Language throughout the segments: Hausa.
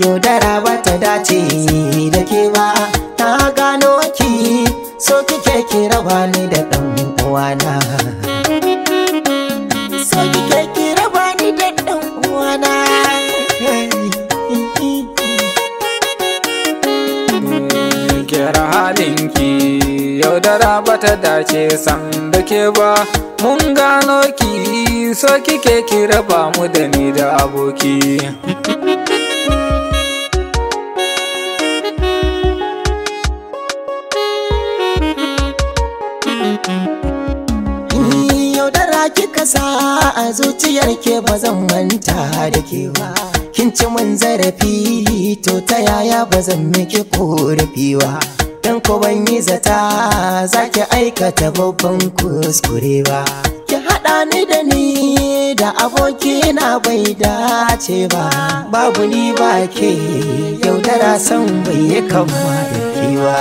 Yaudara ba ta dace da ke ba. Ta gano ki so kike ki raba ni da ɗan uwana. So kike ki raba ni da ɗan uwana. Gyara halinki, yaudara ba ta dace sam da ke ba. Mun gano ki so kike ki raba mu da ni da aboki. Yaudara kika sa a zuciyar ke ba zan manta da ke ba. Kin ci mun zarafi to ta yaya ba zan miki korafi ba. Dan ko ban yi zata zaki aikata babban kuskure ba. Ki haɗa ni da ni da abokina bai dace ba. Babu ni ba ke, yaudara san bai yi kama da ke ba.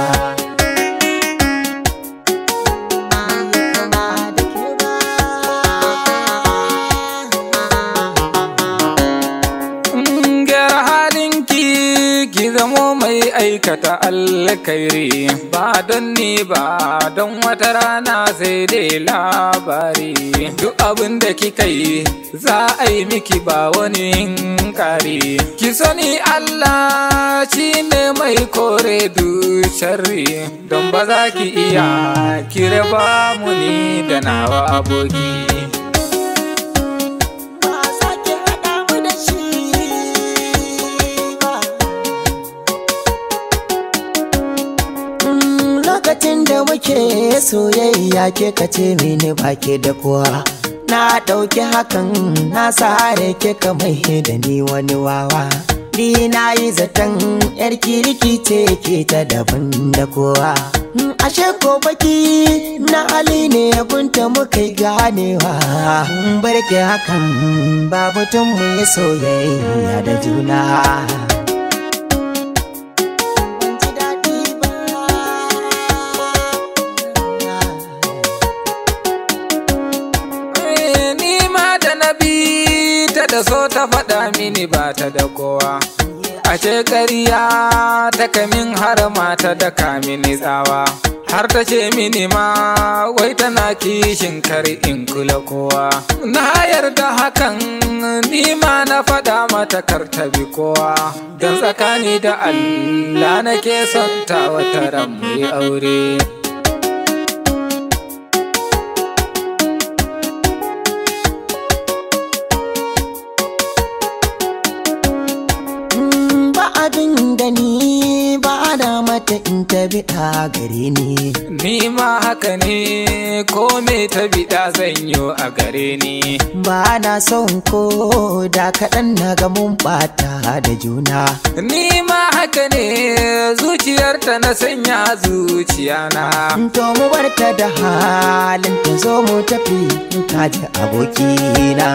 Gyara halinki ki zamo mai aikata alkhairi. Ba don ni ba, don wata rana sai dai labari. Duk abin da kika yi za a yi miki ba wani kari. Ki sani Allah shi ne mai kore duk sharri. Don ba za ki iya ki raba mu ni da nawa aboki. Ba za ki haɗa mu da shi ba. Lokacin da muke soyayya ke kace mini baki da kowa. Na ɗauki hakan na sare ke kamar da ni wani wawa. Ni na yi zaton yar kirki ce ke ta daban da kowa. Ashe ko baki na hali ne gunta muka ganewa. Barke hakan ba mutum mu yi soyayya da juna. Ban ji daɗi ba. Ni ma da na bi ta da so ta faɗa mini ba ta da kowa. A ce ƙarya ta kamin har mata da mini tsawa. Har ta ce mini ma wai tana kishin kar in kula kowa. Na yarda hakan ni ma na faɗa mata kar ta bi kowa. Don tsakani da Allah nake son ta wata ran mu yi aure. Ba abin da ni ba na mata in ta bi a gare ni. Ni ma haka ne ko me ta biɗa zan yo a gare ni. Ba na son ko da kaɗan na ga mun ɓata da juna. Ni ma haka ne zuciyarta na sanya zuciyana. To mu barta da halin ta zo mu tafi ka ji abokina.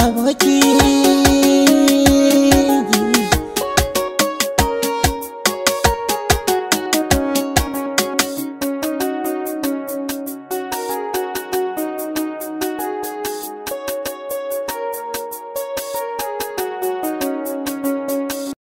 Abokina.